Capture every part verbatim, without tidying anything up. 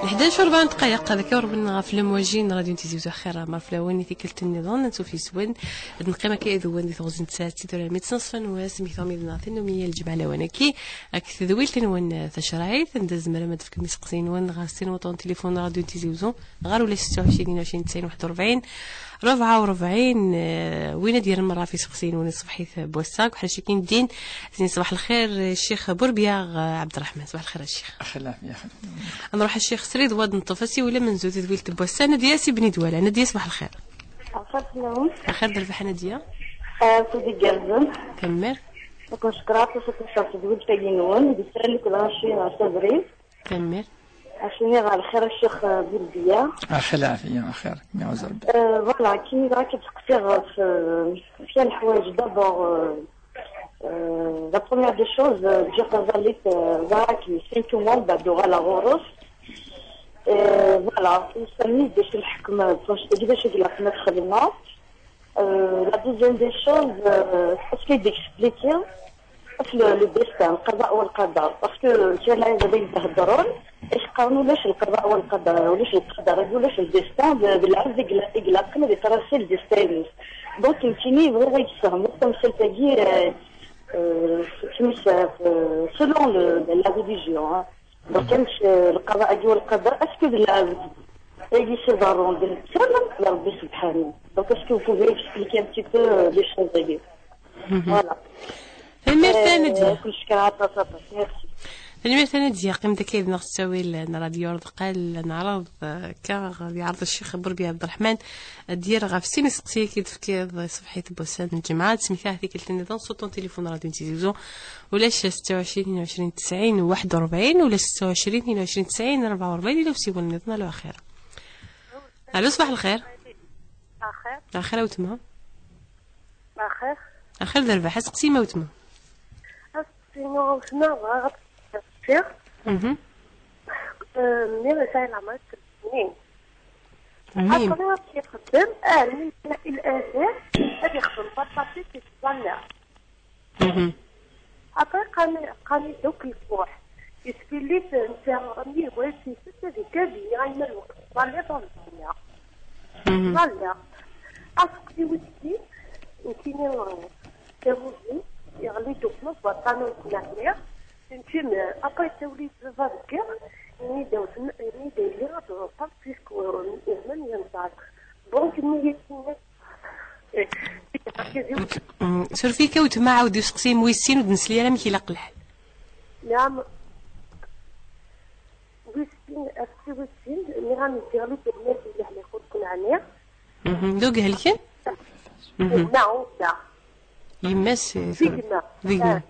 Lḥdac u rebɛa n ddqayeq, ad k-urwen ɣef lemwaji n Radio Tizi Uzzu. Axir, mar fell-awen i tikkelt nniḍen, ad nsuf yes-wen, ad neqqim akka yid-wen di teɣzi n tsaɛet, tura mi d-sneṣfa n wass, mi tuɣ mi d-neɣ tannumi lǧemɛa lawan-agi, akked tedwilt-nwen tacerɛit, anda tzemrem ad d-tefkem iseqsiyen-nwen ɣer sin wuṭṭun n tilifun n Radio Tizi Uzzu, ɣer ulac setta u ɛecrin, ɛecrin, tesɛin, waḥed u rebɛin, rebɛa u rebɛin, eh, win ad d-yerren merra ɣef iseqsiyen-nwen ṣṣbeḥ-it n wass-a, deg uḥric-agi n ddin. Ad s-nini ṣṣbeḥ lxir, eh, Ccix Burbiya, eh, Ɛebderreḥman. Ṣṣbeḥ lxir a Ccix. Axi lɛafya. Ad nruḥ a Ccix srid, wa d-neṭṭef asiwel amenzu, tadwilt n wass-a. Nadia si Bnidwala. Nadia, ṣṣbeḥ lxir. Axir fell-awen. Axir d rrbeḥ a Nadia. Afud igerrzen. Tanemmirt. Ad ken-cekkreɣ aṭas aṭas ɣef tedwilt-agi-nwen, d isran akk d lɣaci ɣer tabrit. Tanemmirt. Acimi ɣer lxir a Ccix, eh, Burbiya. Axi lɛafya, axir, mi ɛuzz Rebbi. Euh, voilà, kini rak ad seqsiɣ ɣef, euh, kra n leḥwayeǧ. D'abord, euh, euh, la première des choses, euh, ǧǧiɣ taẓallit, euh, ẓriɣ-kem sin tumar, beɛd uɣaleɣ ɣur-s. Euh, voilà, sami d acu lḥekma, d acu i ilaqen ad xedmeɣ. Euh, la deuxième des choses, euh, est-ce que d'expliquer le, le destin, القضاء والقدر, parce que كان يبغي يهضرون ايش قالوا ليش القضاء والقدر وليش القدر يقول ليش الديستان بالعرض يقلق يقلق ما يتراسي الديستان. دونك فهمتيني بغيت غير يفهموا التمثيل تاعي. سميت سولون لا ريليجيون. دونك كانش القضاء يقول القدر اسكو بالعرض يجي سي ضروري نتسلم لربي سبحانه. دونك اسكو vous pouvez expliquer un petit peu les choses. Voilà. Tanemmirt a Nadia. Merci. Tanemmirt a Nadia. Qqim-d akka yid-neɣ s ttawil n Radio Ardeqqal, neɛreḍ, eh, akka ɣer yeɛreḍ Ccix Burbiya Ɛebderreḥman ad d-yerr ɣef sin iseqsiyen i d-tefkiḍ ṣṣbeḥ-it n wass-a n lǧemɛa, d smektaḥ tikkelt nniḍen s uṭṭun tilifun n Radio Tizi Uzzu, ulac setta u ɛecrin, tnin u ɛecrin, tesɛin, waḥed u rebɛin, ulac setta u ɛecrin, tnin u ɛecrin, tesɛin, rebɛa u rebɛin, ila usiwel nniḍen, alo axir. Alo, ṣṣbeḥ lxir. Axir. Axir a wetma. Axir. Axir d rrbeḥ, aseqsi-m a wetma. Aseqsi-inu a wetma, bɣiɣ ad d-sqsiɣ. Mhm. Euh, mmi yesɛa leɛmer tlata snin. Amin. Après ad ixeddem, armi yella i l'âge ad ixdem papatit i tẓalla. Mhm. Après, qqaren-, qqaren-d akk lfuḥ. Yesfillit netta mi yebɣa ad yesses ad ikad, yenɣa yemma lweqt tẓalliḍ ur nẓalla. Mhm. Tẓalla. Aseqsi wis sin, nekkini, tamuzi, yeɣli-d uxleḍ waṭṭan ur ttneɛniɣ. Nekkini, après tawli-d baba deg iḍ, ini-d a wetma, ini-d a yelli ad tḍefreḍ puisque, euh, gma-m yenẓar. Donc, nniya-ines, Mm, suref-ik a wetma, ɛawed iseqsi-m wis sin, ur d-nesli ara amek ilaq lḥal. Naam. Wis sin, aseqsi wis sin, nniɣ-am ddiɣ-d gma-s mliḥ, mliḥ ur ken-ɛniɣ. Mhm, d ugelken? Mhm. Gma, gma. Yemma-s, eh, d gma. D gma. Ah.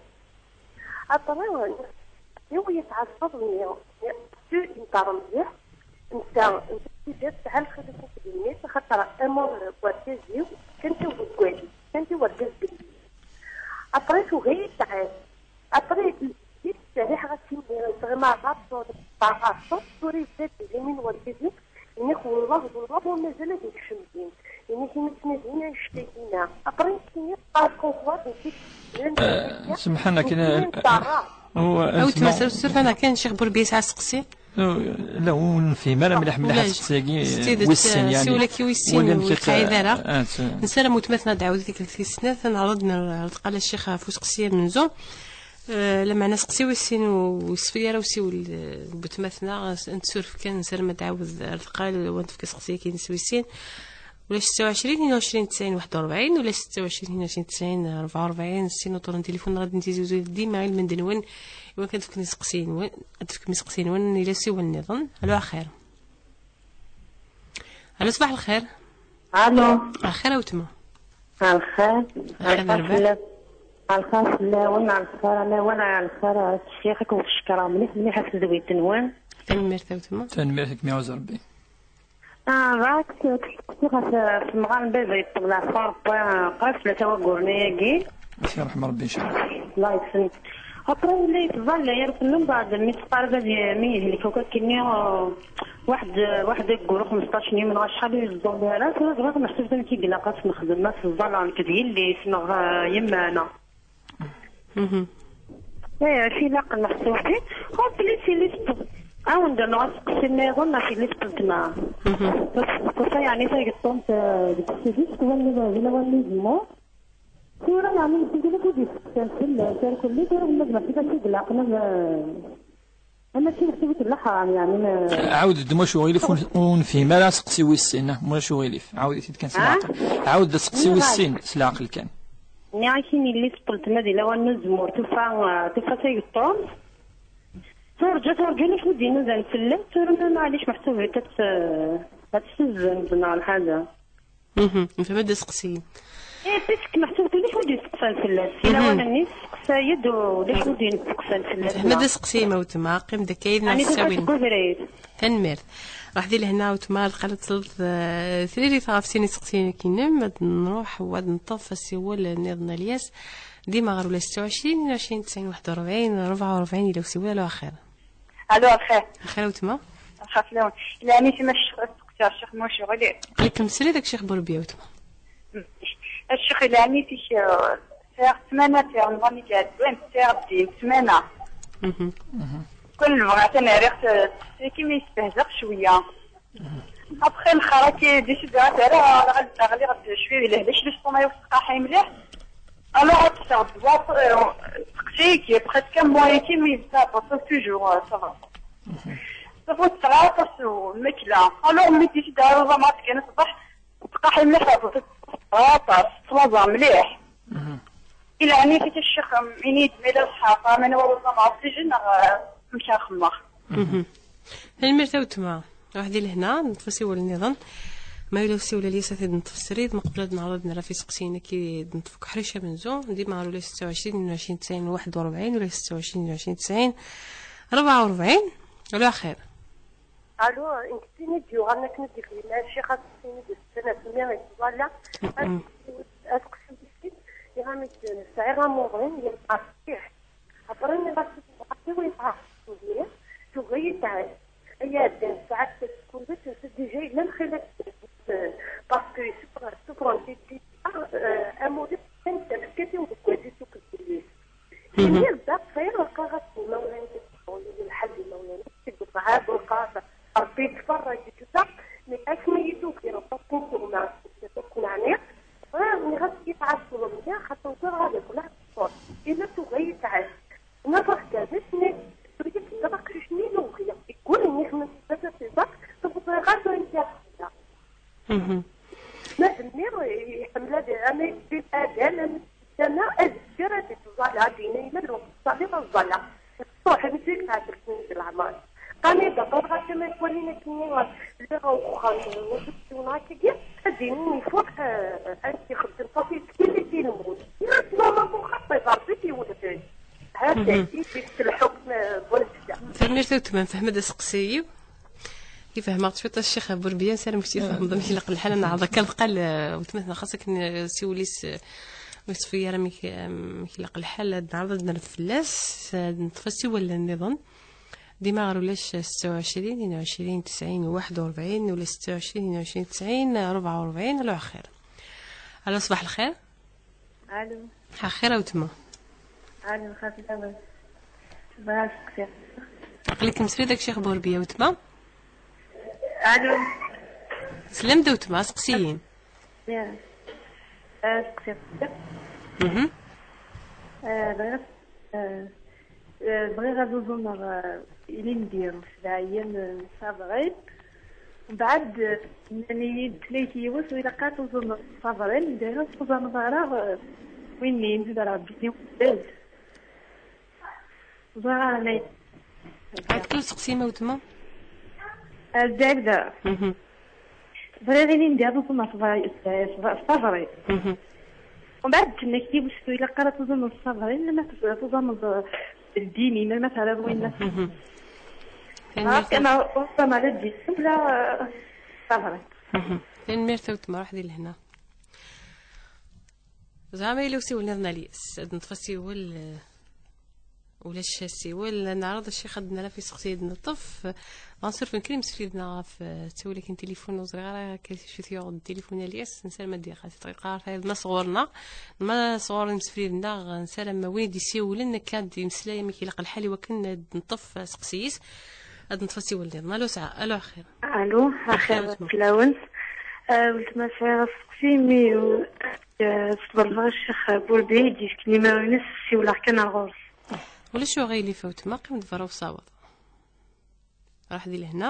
Après, yiwen yetɛeṣṣeb-nni, tu yentaren mliḥ, netta, netta tida tesɛa lxir akked yelli-s, axaṭer amour n wergaz-iw, kan tiweggali, kan tiwergaz belli. Après, tugi yesɛa. Après, i tserriḥ ɣas imi tɣima ɣaṣṣur, ɣaṣṣur, tura yedda-d d imi n wergaz-iw, ini-k, wellah, wellah, ur mazal ad ikcem din. Ini-k, imi ttnadin annect-agi-nni. Après, nekkini, par contre, nekk, Eh, semḥen akken, nekkini eh, nṭerra. هو A wetma, اسمه suref-aneɣ kan, Ccix Burbiya yesɛa aseqsi. لا، ur nefhim ara mliḥ, mliḥ. Ulac. Asseqsi-agi, s tidet, wis sin, eh, yani. Siwel-agi wis sin, wali amek ur yesɛid ara. Ah, t- Nessaram weltma-tneɣ ad tɛawed tikkelt tis snat, ad neɛreḍ ad nerẓ ɣer tqala ccix ɣef useqsi amenzu. Eh, lameɛna aseqsi wis sin ur yeṣfi ara usiwel, eh, n weltma-tneɣ, ad nessuref kan, nessaram ad tɛawed ar tqal, wa tefka aseqsi-agi-ines wis sin. Ulac ستة وعشرين اثنين وعشرين تسعين واحد وأربعين، ulac ستة وعشرين اثنين وعشرين تسعين أربعة وأربعين، sin uṭur n tilifun, ɣad n Tizi Uzzu d dima i lmend-nwen, iwakken ad fken iseqsiyen-nwen, ad fkem iseqsiyen-nwen, yella usiwel nniḍen. Alo, axir. Alo, ṣbaḥ lxir. Alo. Axir a wetma. Alxir. Axir, alxir lxir fell-, alxir fell-awen, alxir a lawan, alxir a ccix, ad ken-cekkreɣ mliḥ, mliḥ ɣef tedwilt-nwen. Tanemmirt a wetma. Tanemmirt, ad kem-iɛuzz Rebbi. Ah, bɣiɣ ad k-steqsiɣ ɣef, ɣef temɣar n baba yeṭṭef leɛfar, qrib tlata wagguren-agi. Ad t-yerḥem Rebbi, inchallah. Allah yesselmek. Après, yella yettẓalla yerfel, mbeɛd mi teqqar baba mi yehlek akk akkenni, ah, waḥed, waḥed aggur xmesṭac n yimen, ɣer acḥal ur yettẓalla ara, tura bɣiɣ meḥsub d amek i ilaq ad t-nexdem, ma tettẓalla nekk d yelli-s neɣ, ah, yemma-neɣ. Mhm. Eh, acu ilaqen meḥsub? En plus, yelli-s n-, ad wen-d-rnuɣ aseqsi nniḍen ɣef yelli-s n weltma. Mhm. Tufa yeɛni tageṭṭumt, eh, deg tsidist, wallen, d lawan n uzemmur. Tura yeɛni yeddi-d akk ur d-yesteqsan fell-as, ar kulli, tura ula d mačči d acu i ilaqen ad, eh, Ama d tidet ur tella ḥaram, yeɛni, ma Ɛawed-d, ma acu ɣilif ur, ur nefhim ara aseqsi wis sin, ah, ma acu ɣilif. Ɛawed-it-id kan s Ah? leɛqel. Ɛawed-d aseqsi wis Nniɣ-ak. sin, s leɛqel kan. Nniɣ-ak-in yelli-s n weltma di lawan n uzemmur, tufa, ah, tufa tageṭṭumt. Turǧa, turǧa, ulac wi d-inudan fell-as, tura ma maɛlic meḥsub-it ad tt-, ad tt-tezzenz neɣ lḥaǧa. Mhm. Nefhem-d aseqsi. Eh, puisque meḥsub ulac wi d-yesteqsan fell-as. Mhm. Lawan-nni testeqsa-yi-d, ulac wi d-yesteqsan fell-as. Nefhem-d aseqsi, ma wetma, qqim-d akka yid-neɣ. Ɛni tufa ssawin. Deg ubrid. Tanemmirt. Ruḥ di lehna, wetma, lqal ad tesleḍ, eh, tririt ɣef sin iseqsiyen-agi-inem, ad nruḥ u ad neṭṭef asiwel nniḍen, Alyas. Dima ɣer ula ستة وعشرين اثنين وعشرين تسعين واحد وأربعين أربعة وأربعين, ila usiwel, alo axir. Alo, axir. Axir a wetma. Axir fell-awen. Ilani tima ccix, ad teqsiɣ ccix n wacu ɣli. Qlikem srid ak ccix Burbiya a wetma. Ccix ilani tik, eh, sɛiɣ ttmana, sɛiɣ nḍan i iɛeddan, sɛiɣ ddin ttmana. Mhm. Kun nebɣa tanariɣt, eh, teqsi-k imi yestehzeɣ cwiya. Après, lxir-agi, décidé ara ɣliɣ-d cwiya di lehlac, l'estomac ur teqqiḥ mliḥ. Alors, ad kkseɣ ddwa, euh, teqsi-agi, presque un mois-agi, mais ça va toujours, euh, ça va. Sauf ur tesɛi aṭas n lmakla. Alors, mi décidé ara ẓamer kan ṣṣbeḥ, teqqiḥ mliḥ, aṭas, ttlaẓeɣ mliḥ. Mhm. Ilani-k a ccix, ini-d ma yella ṣṣeḥ, ma nwa ẓamer oxygène, neɣ, euh, amek ara xemmeɣ. Mhm. Tanemmirt a wetma. Ruḥ di lehna, neṭṭef asiwel nniḍen. Ma yella usiwel, Alyas, ad t-id-neṭṭef srid, meqbel ad neɛreḍ ad nerr ɣef iseqsiyen-agi d-neṭṭef deg uḥric amenzu, dima ɣer ula ستة وعشرين اثنين وعشرين تسعين واحد وأربعين, ula ستة وعشرين اثنين وعشرين تسعين أربعة وأربعين. Alo, axir. Alo, nekk d tin i d-yuɣalen akken i d-yefhem ccix, ad s-tini-d s tsanat mi i yettẓalla. Mm. Ad, ad qsiɣ, iɣami-d sɛiɣ amuḍin, yelqaɣ mliḥ. Après, nniɣ-as i temɣart-iw, yebɣa aqcic-nni, tugi-yi tɛass. Ay iɛeddan ssaɛat kullec, netta déjà yella lxilaf, parce que souffrant, souffrant, euh, amulli kan tefka-t i umeddakel-is akked yelli-s. Mhm. Imir da, xir, lqaɣ-as imawlan, lḥal imawlan, seg uqɛab, lqaɣ, Rebbi yettferraj, et tout ça, mais asmi i tugi, parce que tugna, tugna, nniɣ-as yetɛass Rebbi, xaṭer ugadeɣ ad iqleɛ ṣṣut. Illa tugi yetɛass. Nafeɣ kan, asmi tebda teddem aqcic-nni, yugi. Yeggul nnig-m, tebda tiẓa, tebḍa ɣas ayen i aɣ-tebda. Mhm. Ma d mmi, iḥemmel ad, ama yettili agal, ama yettili tama, azekka ad ittẓalla, ad d-yini, ma d lweqt ttẓalliɣ, ad ẓẓalleɣ. Truḥ, amek i tɛeddamt-d leɛmer? Qani d aṭas ɣef tama twalin akkenni, lliɣ deg uxxam, ur d-ttewneɣ akkagi, ad d-yini, ifuḥ, eh, ad ixeddem ṭafi, yettili di lmut. Yas mama, bu xaṭi, ḍerbit iwlden. Mhm. Tanemmirt a wetma, nefhem-d aseqsi-iw. Ifehmeɣ-d cwiṭ a ccix Burbiya, nessaram kečč tfehmeḍ amek ilaq lḥal, ad neɛreḍ akka lqal, eh, wetma-tneɣ xas akken, eh, siwel-is, eh, ur yeṣfi ara amek, eh, amek ilaq lḥal, ad neɛreḍ ad nerr fell-as, eh, ad neṭṭef asiwel nniḍen. Dima ɣer ulac ستة وعشرين اثنين وعشرين تسعين واحد وأربعين, ula ستة وعشرين اثنين وعشرين تسعين أربعة وأربعين, alo axir. Alo, ṣbaḥ lxir. Alo. Axir a wetma. Alo, xafi lawan. Bɣiɣ ad seqsiɣ. Aql-ik msefrid ak Ccix Burbiya, wetma. Alo. Slam-d, wetma, seqsiyin. Ya. Ah, seqsi. Mhm. Ah, bɣiɣ, ah, ah, bɣiɣ ad uẓumeɣ, ah, ilindi sebɛa yyam, ah, ṣṣabri. Mbeɛd, ah, nnan-iyi-d tlay yiwet ur ilaq ara tuẓumeḍ ṣṣabri, dayɣa ur tuẓameḍ ara, ah, win-nni, d Rebbi. Ẓriɣ ara ma Ad tkun seqsim a wetma? Azal da. Mhm. Bɣiɣ ilindi ad uẓumeɣ ṣṣabri. Mhm. Umbeɛd tenna-k yiwet ur ilaq ara tuẓumeḍ ṣṣabri, lemma tuẓameḍ, eh, ddin-im, lemma terriḍ win. Mhm. Tanemmirt. Ama uẓameɣ la ddin, la, eh, ṣṣabri. Mhm. Tanemmirt a wetma, ruḥ di lehna. Zeɛma yella usiwel niḍen a Lyas? Ad neṭṭef asiwel, eh, ulac asiwel, neɛreḍ a Ccix ad nara f iseqsi ad neṭṭef. Ɣas ur fenken imsefriden ɣef, eh, ttawil akin tilifun, ur ẓriɣ ara acu t-yuɣ tilifun a Lyas, nessarem ad d-iqas dqiqa ɣer tayeḍ ma sɣur-neɣ, ma sɣur imsefriden-nneɣ, nessarem win i d-isiwlen akka ad d-imeslay amek ilaq lḥal i wakken ad neṭṭef aseqsi-is. Ad neṭṭef asiwel niḍen. Alo, sɛa, alo, axir. Alo, axir. Axir, wetma. Fell-awen. Ah, weltma, sɛiɣ aseqsi, mi, ah, sḍelbeɣ Ccix Burbiya i d-yefken imawen-is, siwleɣ kan ar ɣur-s. Ulac uɣilif a wetma, qqim-d berra usawaḍ. Ruḥ di lehna.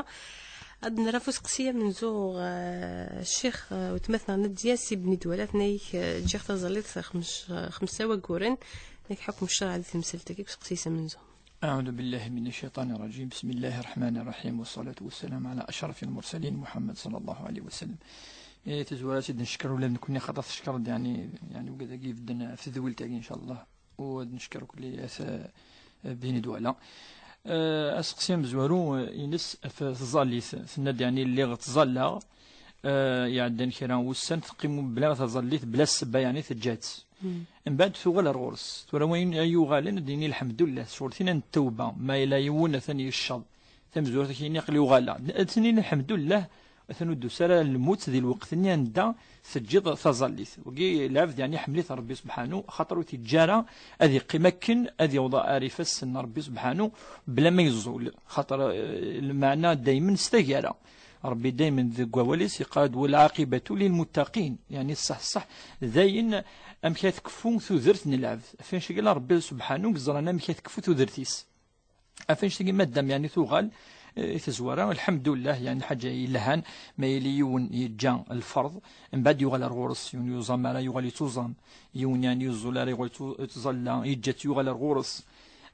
Ad nara f useqsi amenzu, ah, Ccix, ah, wetma-tneɣ Nadya Si Bni Dwala, tenna-yak, ah, ǧǧiɣ taẓallit xems-, xemsa wagguren, nek ḥukm ccṛeɛ di temsalt-agi, deg useqsi-is amenzu. أعوذ بالله من الشيطان الرجيم. بسم الله الرحمن الرحيم. والصلاة والسلام على أشرف المرسلين محمد صلى الله عليه وسلم. Eh, tazwara ad id-neckeṛ ula d nekkni, xaṭer teckeṛ-d, yeɛni, yeɛni wigad-agi ibedden ɣef tedwilt-agi, ncallah. U ad neckeṛ akk Lyas, eh, Bni Dwala. Eh, aseqsi amezwaru, eh, ines ɣef tẓallit. Tenna-d, yeɛni, lliɣ ttẓallaɣ, eh, iɛeddan kra n wussan, teqqim bla taẓallit, bla ssebba, yeɛni, teǧǧa-tt. Mbeɛd tuɣal ar ɣur-s. Tura wayen ay yuɣalen, ad d-yini lḥemdullah, s ccɣel tinna n ttawba, ma yella yiwen atan yecceḍ. Tamezwarut ad k-yini aql-i uɣaleɣ. Ad d-tini lḥemdullah, atan ur d-tusi ara lmut di lweqt-nni anda teǧǧiḍ taẓallit. Wagi lɛebd, yeɛni, iḥemmel-it Ṛebbi subḥanu, xaṭer ur t-yeǧǧa ara ad yeqqim akken ad yaweḍ ar ifassen n Ṛebbi subḥanu bla ma yeẓẓul. Xaṭer, eh, lmeɛna daymen s taggara. Ṛebbi daymen deg wawal-is yeqqar-d: "Wal ɛaqibatu lil muttaqin", yeɛni ṣṣeḥ, ṣṣeḥ, d ayen amek ad tkeffu tudert n lɛebd. Ɣef wannect-agi la Ṛebbi subḥanu yeẓran amek ad tkeffu tudert-is. Ɣef wannect-agi, madam, yeɛni, tuɣal, eh, i tezwara, lḥemdullah, yeɛni, lḥaǧa yelhan, ma yili yiwen yeǧǧa lferḍ, mbeɛd yuɣal ar ɣur-s, yiwen yuẓam ara yuɣal yettuẓam, yiwen, yeɛni, yuẓul ara yuɣal yettu-, yettẓalla, yeǧǧa-tt yuɣal ar ɣur-s.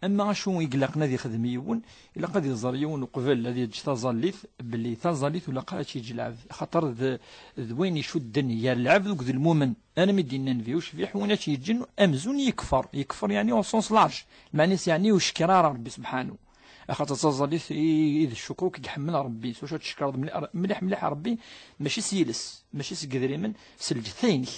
Ama acu i ilaqen ad yexdem yiwen, ilaq ad iẓer yiwen uqbel ad yeǧǧ taẓallit, belli taẓallit ur ilaq ara ad tt-yeǧǧ lɛebd, axaṭer d, d wayen icudden gar lɛebd akked lmumen. Armi d-yenna Nnbi ucbiḥ, win ad tt-yeǧǧen amzun yekfer. Yekfer, yeɛni, au sens large. Lmeɛna-s, yeɛni, ur yeckiṛ ara Ṛebbi subḥanu. Axaṭer d taẓallit i, i d ccukur i iḥemmel Ṛebbi. S wacu ad tcekkreḍ mli-, mliḥ, mliḥ Ṛebbi? Mačči s yiles, mačči seg idrimen, s lǧetta-inek,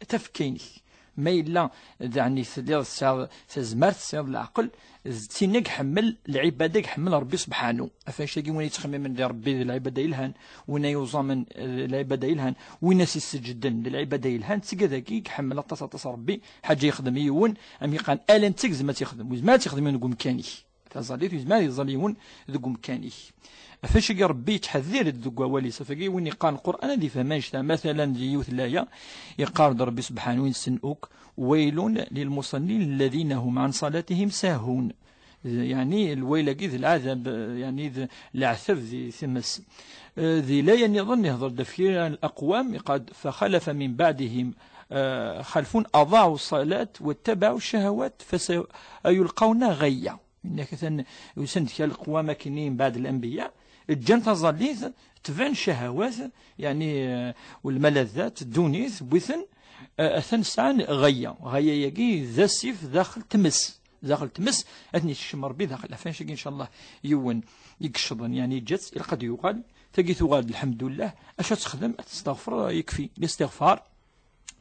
tafekka-inek. Ma yella, yeɛni, telliḍ tesɛiḍ tazmert, tesɛiḍ leɛqel, d tin i iḥemmel, lɛibada i iḥemmel Ṛebbi subḥanu. Ɣef wannect-agi, win yettxemmimen di Ṛebbi d lɛibada yelhan, win ay yuẓamen, eh, d lɛibada yelhan, win as-isseǧden d lɛibada yelhan, d tigad-agi i iḥemmel aṭas, aṭas Ṛebbi. Lḥaǧa yexdem yiwen, am yeqqaren, ala netta i yezmer ad tt-yexdem, ur yezmer ad tt-yexdem yiwen deg umkan-ik. Taẓallit, ur yezmer ad yeẓẓal yiwen deg umkan-ik. Ɣef wannect-agi, Ṛebbi yettḥeddir-d deg wawal-is. Ɣef wagi, win yeqqaren Lqur'an ad yefhem annect-a. Matalan, di yiwet n laya, yeqqar-d Ṛebbi subḥanu, win ssnen akk: "Waylun lil musallin alladhina hum an salatihim sahun." Yeɛni, lwayl-agi d lɛadab, yeɛni, d leɛtab di times. Eh, di laya nniḍen, ihḍer-d ɣef kra n laqwam, iqad: "Fa xalafa min ba'dihim, eh, xalfun aḍaɛu ṣṣalat wattabaɛu ccahawat, fa sa-, yulqawna ɣayya." Inna-k atan usan-d kra leqwam akkenni mbeɛd lanbiya, ǧǧan taẓallit, tebɛen ccahawat, yeɛni, eh, u lmaladat, ddunit, wwiten, eh, atan sɛan ɣaya. Ɣaya-agi d asif daxel tmes. Daxel tmes, ad ten-yekcem Ṛebbi daxel. Ɣef wannect-agi, ncallah, yiwen i yeccḍen, yeɛni yeǧǧa-tt, ilaq ad yuɣal. Tagi tuɣal-d, lḥemdullah. Acu ad texdem? Ad testeɣfer, yekfi. Listiɣfar.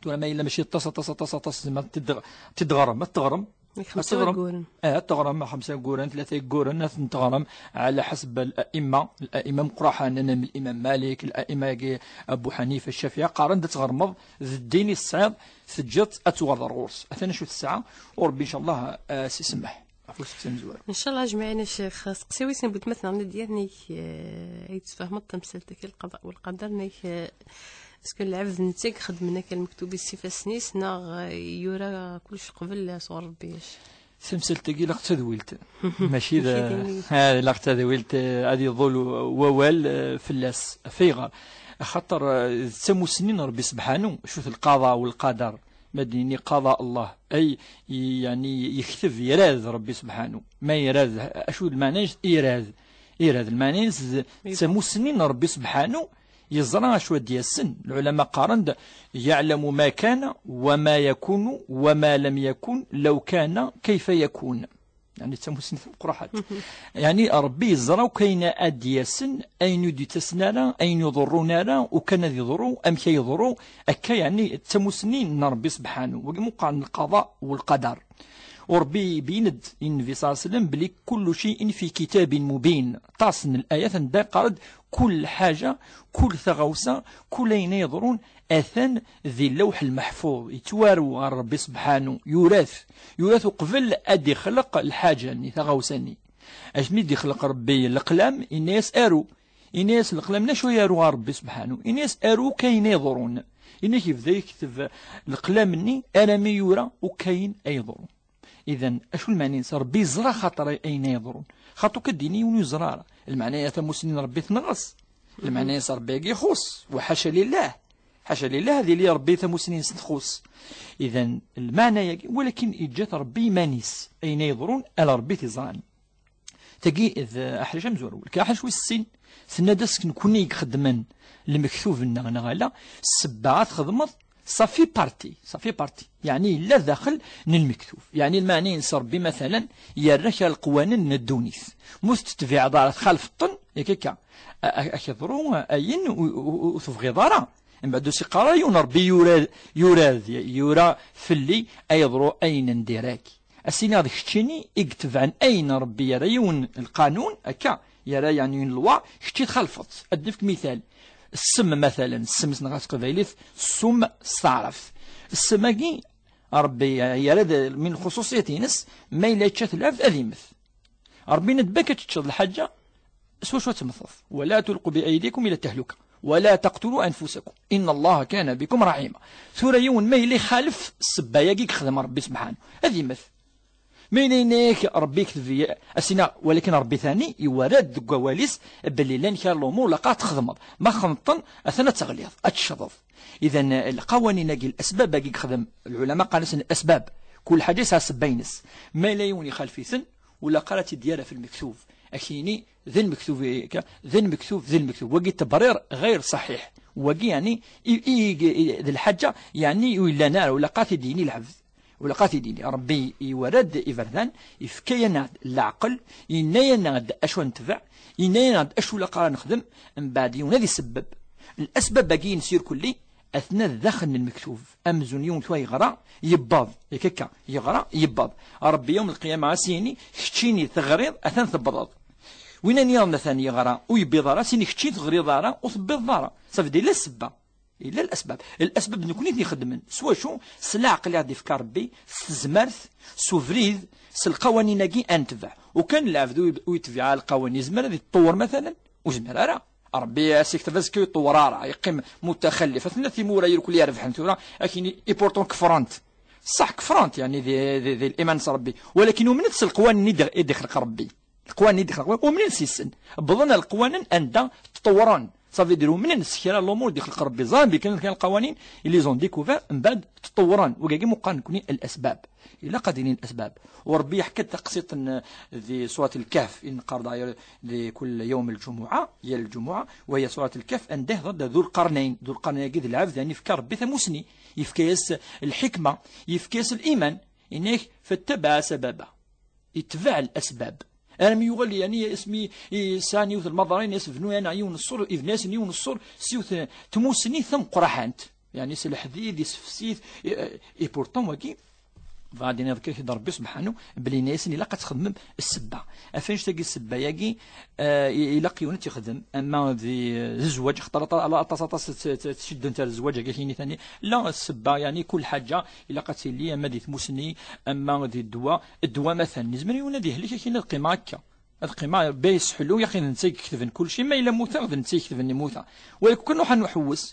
Tura ma yella mačči aṭas, aṭas, aṭas, aṭas, tzemreḍ ad t-id-, ad t-id-teɣrem, ad teɣrem. Deg xemsa wagguren. Eh, ad teɣrem xemsa wagguren, tlata wagguren, ad ten-teɣrem ɛla ḥaseb al-a'imma, al-a'imma meqqraḥen, anamek Imam Malik, al-a'imma-agi Abu Ḥanifa, Ccafiɛi, qqaren-d ad tɣermeḍ d ddin i tesɛiḍ, teǧǧiḍ-tt ad tuɣaleḍ ar ɣur-s. Atan acu tesɛa, u Ṛebbi, ncallah, eh, ad s-isemmeḥ. ɣef usteqsi amezwaru. Ncallah, jmaɛin a ccix, seqsi wis n weltma-tneɣ Nadya, nek, eh, ay tfehmeḍ tamsalt-agi, lqaḍa u lqader, nek, eh, est-ce que lɛebd netta i ixeddmen akka lmektub-is s ifassen-is, neɣ, eh, yura kullec qbel sɣur Rebbi? Tamsalt-agi ilaq d tadwilt. Mačči d, mačči d ayen i- ah, ilaq d tadwilt, eh, ad iḍul wawal, eh, fell-as. Ɣef ayɣer? Axaṭer, eh, d tamussni n Rebbi sebḥanu, cuf lqaḍa u lqader. Ma d-nini qada Allah, ay, i-, yeɛni yekteb, irad Rebbi sebḥanu. Ma irad, acu d lmeɛna-ines? Irad. Irad, lmeɛna-ines d, d tamussni n Rebbi sebḥanu, yeẓra acu ad d-yasen. Lɛulama qqaren-d: "Yeɛlamu ma kana wa ma yakunu wa ma lam yakun law kana kayfa yakun." Yeɛni d tamussni tameqqraḥant. Yeɛni Rebbi yeẓra akk ayen ad d-yasen, ayen ur d-yettasen ara, ayen ur iḍerrun ara, ukan ad yeḍru, amek ay yeḍru, akka, yeɛni d tamussni n Rebbi sebḥanu. Wagi meqqar n lqaḍa u lqadar. U Rebbi ibeyyen-d i Nnbi ṣalla Llahu ɛalayhi wa sallam belli kullu cay'in fi kitabin mubin. Aṭas n layat anda yeqqar-d: "Kul ḥaǧa, kul taɣawsa, kul ayen ay yeḍrun, atan di Lawḥ Lmeḥfuz." Yettwaru ɣer Rebbi sebḥanu, yura-t. Yura-t uqbel ad d-ixleq lḥaǧa-nni, taɣawsa-nni. Asmi d-ixleq Rebbi leqlam, yenna-yas: "Aru." Yenna-yas leqlam-nni acu ay yaru ɣer Rebbi sebḥanu? Yenna-yas: "Aru akk ayen ay yeḍrun." Yenna-k yebda yekteb leqlam-nni arami yura akk ayen ay yeḍrun. Idan, acu lmeɛna-ines? Rebbi yeẓra xaṭer ayen ay yeḍrun. Xaṭer ur k-d-yini yiwen ur yeẓra ara. Lmeɛna-ya tamussni n Rebbi tenɣes. Lmeɛna-ines Rebbi-agi ixuṣ. Wa ḥaca lillah. Ḥaca lillah ad yili Rebbi tamussni-ines txuṣ. Idan, lmeɛna-yagi, walakin yeǧǧa-t Rebbi iman-is. Ayen ay yeḍrun, ala Rebbi t-iẓran. Tagi d aḥric amezwaru. Lkaḥric wis sin, tenna-d: "Est-ce que nekkni i ixeddmen lmektub-nneɣ neɣ ala?" Ssebba ad txedmeḍ, ça fait partie, ça fait partie. Yeɛni yella daxel n lmektub. Yeɛni lmeɛna-ines Rebbi, matalan, yerra kra leqwanen n ddunit. Ma ur tetbiɛeḍ ara, txalfeḍ-ten, yak akka, a, a, ad k-iḍru ayen u-, u-, u-, ur tebɣiḍ ara. Mbeɛd ur s-iqqar ara yiwen Rebbi yura, yura, yura fell-i ad yeḍru ayen n diri-agi. Ad s-iniɣ d keččini i itebɛen ayen Rebbi yerra yiwen lqanun, akka, yerra yeɛni une loi, kečči txalfeḍ-tt. Ad d-nefk mital. Ssem, matalan, ssem s neɣ s teqbaylit, ssum s taɛrabt. Ssem-agi, Rebbi yerra-d min lxuṣuṣiyat-ines, ma yella yečča-t lɛebd ad immet. Rebbi yenna-d: "Bak ad teččeḍ lḥaǧa, s wacu ad temmteḍ? Wala tulqu bi aydikum ila tahluka, wala taqtulu anfusakum, inna Allaha kana bikum raḥima." Tura yiwen ma yella ixalef ssebba-yagi i yexdem Rebbi sebḥanu, ad immet. Ma yella yenna-yak Rebbi yekteb, a s-iniɣ, walakin Rebbi tani iwara-d deg wawal-is belli llan kra lumuṛ laqaɣ txedmeḍ. Ma txedmeḍ-ten, atan ad teɣliḍ, ad teccḍeḍ. Idan, lqawanin-agi, lasbab-agi i yexdem, lɛulama qqaren-asen lasbab. Kul ḥaǧa yesɛa ssebba-ines. Ma yella yiwen ixalef-iten, ur ilaq ara ad t-id-yerr ɣef lmektub. Ad k-yini, d lmektub, d lmektub, d lmektub. Wagi ttebrir ɣayr ṣaḥiḥ. Wagi, yeɛni, i, i, i, d lḥaǧa, yeɛni, ur yellan ara, ur ilaq ara ad t-id-yini lɛebd. Ur ilaq ara ad t-id-yini. Rebbi iwara-d iberdan, yefka-yaneɣ-d leɛqel, yenna-yaneɣ-d acu ad netbeɛ, yenna-yaneɣ-d acu ilaq ara nexdem, mbeɛd yiwen ad isebbeb. Lasbab-agi-ines irkelli, atna daxel n lmektub. Amzun yiwen tura yeɣra, yebbeḍ. Yak akka, yeɣra, yebbeḍ. Rebbi yawm lqiyama a s-yini, keččini teɣriḍ, atan tebḍeḍ. Win nniḍen atan yeɣra, ur yebbiḍ ara, a s-yini keččini teɣriḍ ara, ur tebbiḍeḍ ara. Ça veut dire la ssebba. Yella lasbab. Lasbab d nekkni i ten-ixeddmen. S wacu? S leɛqel i ɣ-d-ifka Rebbi, s tezmert, s ubrid, s lqawanin-agi ad netbeɛ. Ukan lɛebd ur yeb-, ur yetbiɛ ara lqawanin, yezmer ad yetṭewwer matalan? Ur yezmir ara. Rebbi a s-yekteb azekka ur yetṭewwer ara, yeqqim mutaxallif. Aten-a timura irkel irebḥen tura, akin i pourtant kefrent. Ṣṣeḥ kefrent, yeɛni di, di, di liman s Rebbi. Walakin umnen-t s leqwanen i d-, i d-ixleq Rebbi. Leqwanen i d-ixleq Rebbi, umnen s-sen. Wwḍen ar leqwanen anda tṭewwren. Ça veut dire umnen s kra n lumuṛ i d-ixleq Rebbi. Ẓran belli kan kra n lqawanin, ils les ont découvert, mbeɛd tṭewwren. Wigagi meqqar nekkni lasbab. Ilaq ad d-inin lasbab. U Rebbi yeḥka-d taqsiṭ n, di surat Lkehf, i neqqar d'ailleurs di kul yawm lǧumuɛa, yal lǧumuɛa, wa hiya surat Lkehf, anda ihḍer-d Dul Qarnayn. Dul Qarnayn-agi d lɛebd, yeɛni yefka Rebbi tamusni, yefka-yas lḥikma, yefka-yas liman, yenna-yak: "Fattabaɛa sababa." Yetbeɛ lasbab. Armi yuɣal, yeɛni, asmi i sɛan yiwet n lmaḍra, yenna-yas: "Bnu-yaneɣ yiwen n ṣṣur", ibna-yasen yiwen n ṣṣur s yiwet n tmusni tameqqraḥant. Yeɛni s leḥdid, isefsi-t, i, i, i pourtant wagi, Ɣadi iḍker-ak-id Ṛebbi subḥanu, belli yenna-yasen ilaq ad txedmem ssebba. Ɣef annect-agi ssebba-yagi, eh, i-, ilaq yiwen ad tt-ixdem, ama di, eh, zzwaǧ, axaṭer aṭa-, ala aṭas, aṭas t-, t-, tceddent ar zzwaǧ-agi, kini tani, la ssebba, yani, kul ḥaǧa ilaq ad tili, ama di tmusni, ama di ddwa, ddwa matan. Nezmer yiwen ad ihlek, akin ad qqimeɣ akka. Ad qqimeɣ, ba yesseḥlu, yaqin d netta i iketben kulci, ma yella muteɣ, d netta i iketben imuta. Walakin kan ruḥ ad nḥewwes,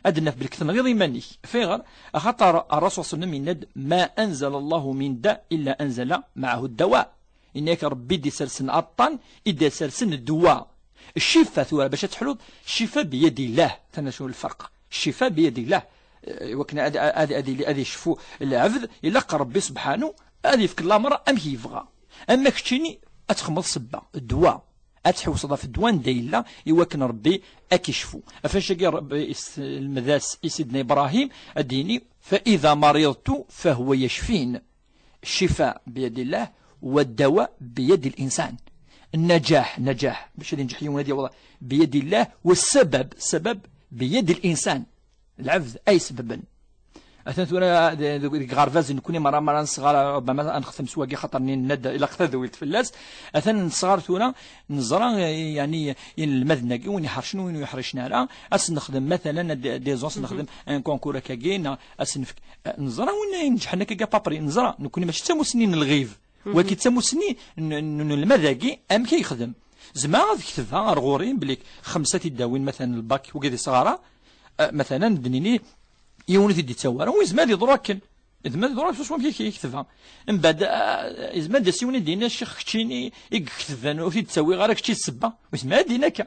ad d-naf belk tenɣiḍ iman-ik. Ɣef ayɣer? Axaṭer Ṛṛasul ṣṣallam yenna-d: "Ma anzala Allahu min da illa anzala ma'ahu dawa." Yenna-yak Ṛebbi i d-isersen aṭṭan, i d-isersen ddwa. Ccifa tura, bac ad teḥluḍ, ccifa biyadillah. Tana cnu lferq. Ccifa biyadillah. Eh, iwakken ad, ad, ad, ad yili, ad yecfu lɛebd, ilaq Ṛebbi subḥanu ad yefk lameṛ amek yebɣa. Ama keččini ad txedmeḍ ssebba, ddwa. Ad tḥewseḍ ɣef ddwa anda yella, iwakken Ṛebbi ad k-icfu. Ɣef wannect-agi Ṛebbi iselmed-as i Sidna Ibṛahim, ad d-yini: "Fa iḍa mariḍtu fa huwa yacfin." Ccifa biyadillah, wa ddawa biyadi l-insan. Nnaǧaḥ, nnaǧaḥ, bac ad yenǧeḥ yiwen ad yaweḍ biyadillah, wa ssabab, ssabab biyadi l-insan. Lɛebd ay sebben. Atan tura deg, deg, deg ɣerbaz, nekkni merra, merra nesɣar, ṛebama ad nextem s wagi, xaṭer-nni nenna-d ilaq tadwilt fell-as. Atan nesɣar tura, neẓra, eh, yani, inelmaden-agi, win iḥercen, win ur yeḥricen ara, ad s-nexdem, matalan, ad, des ans, nexdem un concours akkagi, neɣ ad s-nefk, eh, neẓra win yenǧḥen akka, à peu près, neẓra, nekkni mačči d tamusni n lɣib, wagi d tamusni n, n, n unelmad-agi, amek ay yexdem. Zemreɣ ad ketbeɣ ar ɣur-i, belli xemsa tidawin, matalan, lbak, wagi di sɣara, eh, matalan, d-nini, yiwen ur t-id-yettawi ara, u yezmer ad yeḍru akken. Yezmer ad yeḍru akken, swaswa amek i k-, i ketbeɣ. Mbeɛd, eh, yezmer ad d-yas yiwen ad d-yini: "A ccix, keččini i iketben, ur t-id-ttawiɣ ara, kečči d ssebba." U yezmer ad d-yini akka.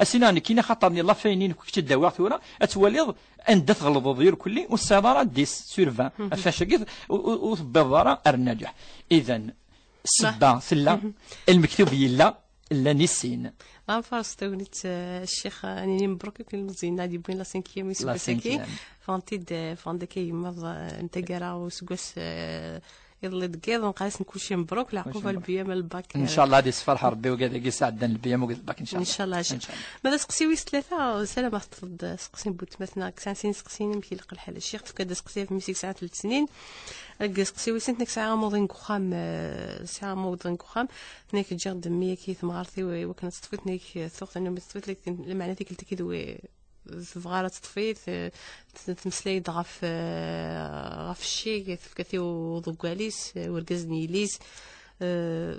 As-iniɣ nekkini, axaṭer-nni lafayni nekk kečči d-awiɣ tura, ad twaliḍ anda tɣelḍeḍ irkelli, ur tesɛiḍ ara dix sur vingt. Ɣef wannect-agi, ur, ur, ur tewwiḍeḍ ara ar nnaǧaḥ. Idan, ssebba tella, lmektub yella, llan i sin. Ɣanfar s tagnit, eh, ccix, eh, ad nini mebruk i ilmeẓyen-a d-yewwin la cinquième i useggas-agi. Ffɣent-id, eh, ffɣent-d akka yemmaḍ, eh, n taggara useggas, eh, iḍelli deg yiḍ, nqal-asen kulci mebruk, leɛqub ar lbiyam, ar lbak, eh. Ncallah ad yessefreḥ Rebbi wigad-agi sɛeddan lbiyam, wigad lbak, ncallah. Ncallah, ccix. Ma d aseqsi wis tlata, ssarameɣ teṭṭfeḍ-d aseqsi n butmatna, sɛan sin iseqsiyen, amek ilaq lḥal. Ccix, tefka-d aseqsi ɣef mmi-s i yesɛan telt snin, deg useqsi wis sin, tenna-k sɛiɣ amuḍin deg uxxam, eh, sɛiɣ amuḍin deg uxxam, tenna-k ǧǧiɣ-d mmi-agi i temɣart-iw, eh, iwakken ad teṭṭef-it, tenna-k tuɣ, tenna mi teṭṭef-it, lameɛna tikkelt-agi d wi-, tebɣa ara teṭṭef-it, eh, t-, tmeslay-d ɣef, eh, ɣef ccig, tefka-t i uḍeggal-is, eh, urgaz n yelli-s, eh,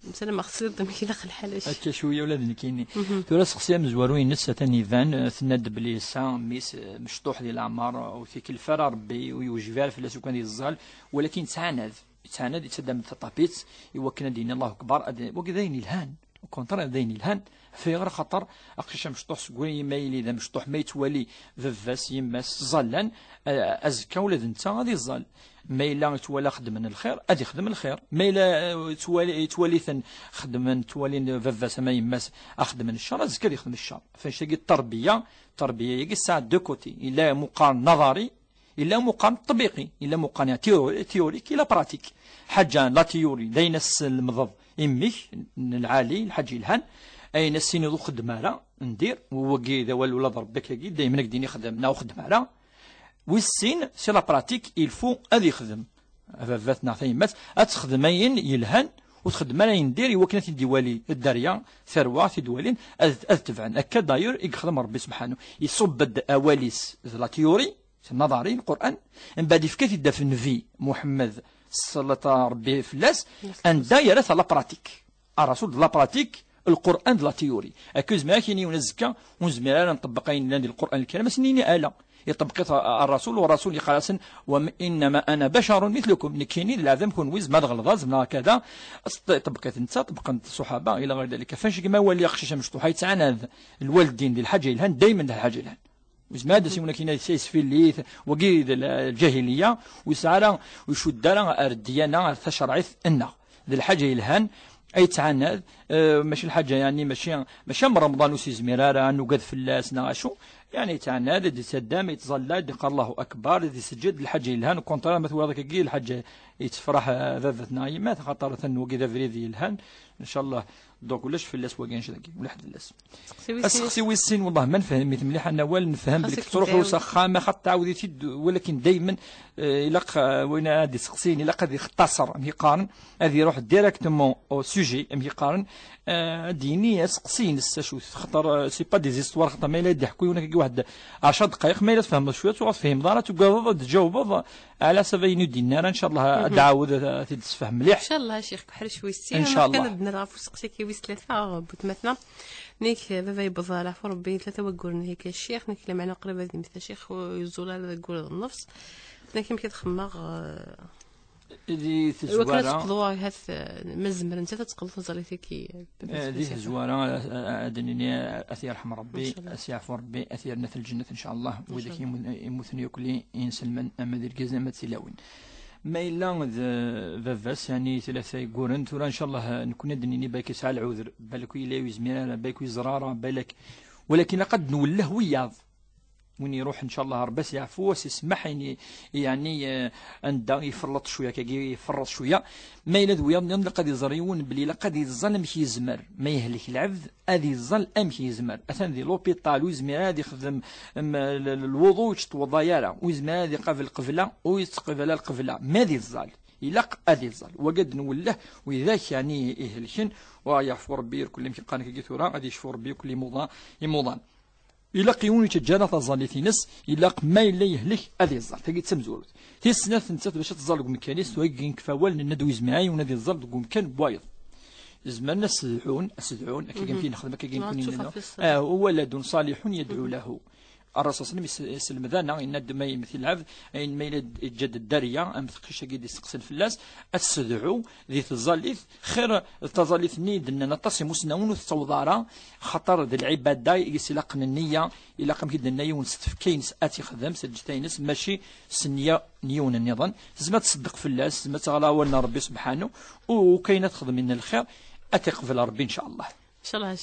msalameɣ tesliḍ-d amek ilaq lḥal. Akka cwiya ula d nekkini. Tura seqsi amezwaru-ines atan iban, eh, tenna-d belli yesɛa mmi-s, eh, mecṭuḥ di leɛmer, eh, ur t-ikellef ara Rebbi, ur yewjib ara fell-as ukan yeẓẓal, walakin yettɛanad, yettɛanad, yettaddam-d taṭapit, i wakken ad d-yini Allahu Akbar, ad, wagi d ayen yelhan. Au contraire, d ayen yelhan. Ɣef ayɣer? Axaṭer aqcic amecṭuḥ, seg wayen ma yili d amecṭuḥ, ma yettwali baba-s, yemma-s ẓẓallen, a-, azekka ula d netta ad iẓẓal. Ma yella yettwali xeddmen lxir, ad ixdem lxir. Ma yella, eh, yettwali, yettwali-ten xeddmen, ttwalin baba-s ama yemma-s a xeddmen ccer, azekka ad ixdem ccer. Ɣef wannect-agi, tterbiya, tterbiya-agi tesɛa deux côtés. Yella amuqar naḍari, yella amuqar ṭṭbiqi, yella amuqar, yani, théo-, théorique, yella pratique. Ḥaǧa, la théorie, d ayen as-tlemdeḍ i mmi-k n lɛali, lḥaǧa yelhan, ayen as-tiniḍ ur xeddem ara, ndir, wagi d awal ula d Rebbi akkagi, daymen ad k-d-yini xdem neɣ ur xeddem ara. Wis sin, c'est la pratique, il faut ad yexdem. Baba-t neɣ tayemmat, ad texdem ayen yelhan, ur txeddem ara ayen n dir, i wakken ad t-id-iwali dderya, tarwa, ad t-id-walin, ad, ad tebɛen. Akka, d'ailleurs, i yexdem Rebbi subḥanu. Iṣubb-d awal-is d la théorie, c'est naḍari, Lqur'an, mbeɛd yefka-t-id ɣef Nnbi Muḥemmed, ṣṣalat Rebbi fell-as, anda yerra-t à la pratique. Ṛṛasul d la pratique, Lqur'an d la théorie. Akka ur zmireɣ ad k-yini yiwen azekka, ur nezmir ara ad nṭebbeq ayen yellan di Lqur'an Lkarim, ad sen-nini ala. Iṭebbeq-it Ṛṛasul, u Ṛṛasul yeqqar-asen: "Wa innama ana basharun mithlukum." Nekkini d lɛebd am kunwi, zemreɣ ad ɣelḍeɣ, zemreɣ kada. Iṭebbeq-it netta, ṭebbqen-t ṣṣuḥaba, ila ɣayr dalik. Ɣef wannect-agi, ma wali aqcic amecṭuḥ-a yettɛanad lwaldin di lḥaǧa yelhan, daymen d lḥaǧa yelhan. Ur yezmir ad d-yas yiwen akken ad yesfillit, wagi d l-, lǧahiliya, ur yesɛi ara, ur icudd ara ar ddyana, ar tacerɛit-nneɣ. D lḥaǧa yelhan ay yettɛanad, eh, mačči lḥaǧa, yani, mačči, mačči am Remḍan ur s-yezmir ara ad nugad fell-as neɣ acu, Yeɛni yettɛanad, ad d-yettaddam, yettẓalla, ad d-yeqqar Allahu Akbar, ad d-iseǧǧed, lḥaǧa yelhan, ukunṭra ma twiḍ akkagi lḥaǧa yettefraḥ, eh, baba-tneɣ yemma-t, xaṭer atan wagi d abrid yelhan, ncallah. Donc ulac fell-as wagi, anect-agi, ulaḥ fell-as. Aseqsi wis sin. Aseqsi wis sin, wallah ma nefhem-it mliḥ, ad nawal nefhem belli tettruḥu s axxam, axaṭ tɛawed-it-id, walakin daymen, eh, ilaq, eh, win ad d-iseqsin, ilaq ad yextaṣer, amek i qqaren, ad iruḥ directement au sujet, amek i qqaren, eh, ad d-yini aseqsi-ines, acu, xaṭer, eh, c'est pas des histoires, xaṭer ma yella ad d-iḥekku yiwen akkagi waḥed ɛecra dqayeq, ma yella tfehmeḍ cwiṭ, ur tfehmeḍ ara, tugadeḍ ad d-tjawbeḍ, ala ça va, yini ur d-yenni ara, ncallah ad d-ɛawed ad, ad t-id-tessefhem mliḥ. Ncallah, a Ccix, ḥrec wis sin, ncallah. Kan ad d-nerr ɣef useqsi-agi wis tlata, butmatna. Nek, eh, baba yewweḍ, leɛfu Rebbi, tlata wagguren hika a Ccix, nek lameɛna qrib ad yemmet a Ccix, ur yeẓẓul ara deg wul d nnefs. Nek amek ad xemmeɣ, eh, Di wakken ad tezwara, teqḍu ahat, eh, ma tzemrem ad teqḍu taẓallit-agi, eh, di tezwara, eh, eh, ad d-nini, eh, ad t-yerḥem Rebbi, ncallah. Ad t-yeɛfu Rebbi, ad t-yerr at lǧennet, ncallah. Widak ncallah. Imu-, imuten yakk, inselmen, ama d irgazen, ama d tilawin. Ma yella d, eh, baba-s, yani, tlata yegguren, tura, ncallah, eh, nekkni ad d-nini, balak yesɛa lɛuder, balak yella ur yezmir ara, balak ur yeẓra ara, balak, walakin ilaq ad nwelleh wiyaḍ. Win iruḥ, ncallah, Rebbi ad s-yeɛfu, ad s-isemmeḥ, ayen i, yeɛni, eh, anda iferleṭ cwiya, akkagi iferreḍ cwiya. Ma yella d wiyaḍ nniḍen, ilaq ad iẓer yiwen belli ilaq ad iẓẓal amek yezmer. Ma yehlek lɛebd, ad iẓẓal amek yezmer. Atan di l'hôpital, ur yezmir ara ad ixdem, em, l-, l-, lwuḍu, ur yettweḍḍa ara. Ur yezmir ara ad iqabel lqebla, ur yettqabal ara lqebla. Ma ad iẓẓal, ilaq ad iẓẓal. Wagi ad nwelleh widak, yeɛni, ihelken, u ad yeɛfu Rebbi irkelli, amek i qqaren akkagi tura, ad yecfu Rebbi irkelli imuḍan, imuḍan. Ilaq yiwen ur yettaǧǧa ara taẓallit-ines, ilaq ma yella yehlek ad iẓẓal. Tagi d tamezwarut. Tis snat nettat bac ad tẓall deg umkan-is, tura akken yekfa wawal, nenna-d ur yezmir ara yiwen ad iẓẓal deg umkan n wayeḍ. Zemren ad s-sedɛun, ad s-sedɛun, akka kan i nexdem, akka kan neɣ nekni tṣufa nenna. Ah, waladun ṣalihun yadɛu lahu. Ṛṛasul ṣallam is-, iselmed-aneɣ, yenna-d ma yemmet lɛebd, ayen ma yella d-, yeǧǧa-d ddariya, am teqcict-agi d-iseqsan fell-as, ad s-sedɛu di tẓallit, xir d taẓallit-nni i d-nnan aṭas imusnawen ur tettaweḍ ara, xaṭer d lɛibada i s-ilaqen nniya, ilaq amek i d-nenna yiwen s tfekka-ines ad t-ixdem, s lǧetta-ines, mačči s nniya n yiwen nniḍen. Tezmer ad tṣeddeq fell-as, tezmer ad teɣra awal n Rebbi subḥanu, u, u kayen ad texdem n lxir, ad t-iqbel Rebbi, ncallah. Ncallah.